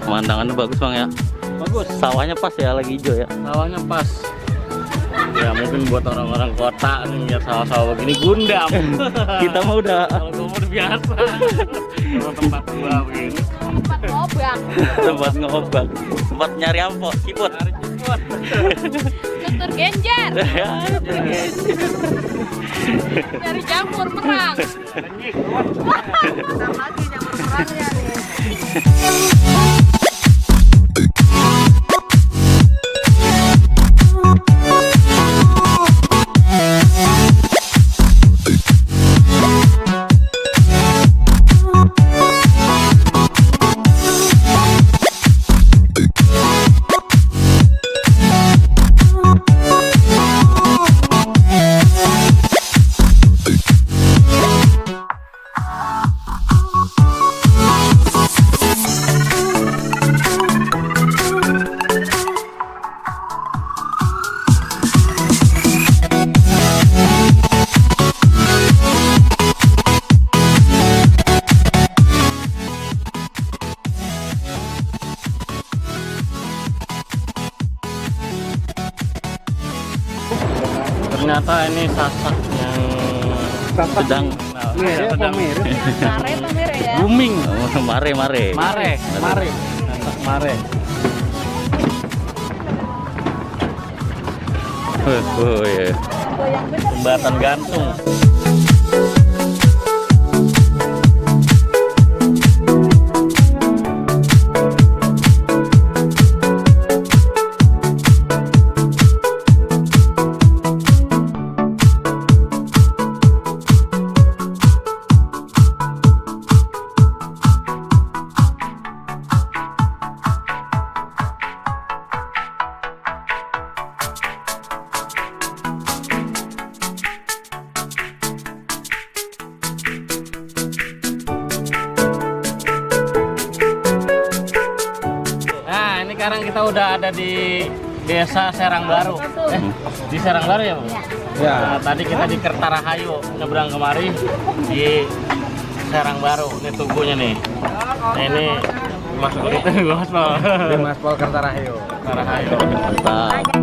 Pemandangannya bagus Bang ya. Bagus. Sawahnya pas ya, lagi hijau ya. Sawahnya pas. Ya mungkin buat orang-orang kota nih lihat sawah-sawah begini gundam. Kita mah udah. Kalau gua udah biasa. Kalau tempat gua begini. Tempat ngobak. Tempat ngobak. Tempat nyari ampok, ciput. Cari ciput. Tutur genjer. Nyari jamur merang. Bentar lagi jamur merangnya nih. Ternyata ini sasak yang Sedang Mare pamere ya. booming. mare. Sasak mare. Oh ya. Goyang bener. Jembatan gantung. Sekarang kita udah ada di Desa Serang Baru. Di Serang Baru ya, Bang? Ya. Nah, tadi kita di Kertarahayu, nyebrang kemari di Serang Baru. Ini tugunya nih. Nah, ini Mas Pol. Mas Pol Kertarahayu. Kertarahayu. Mantap.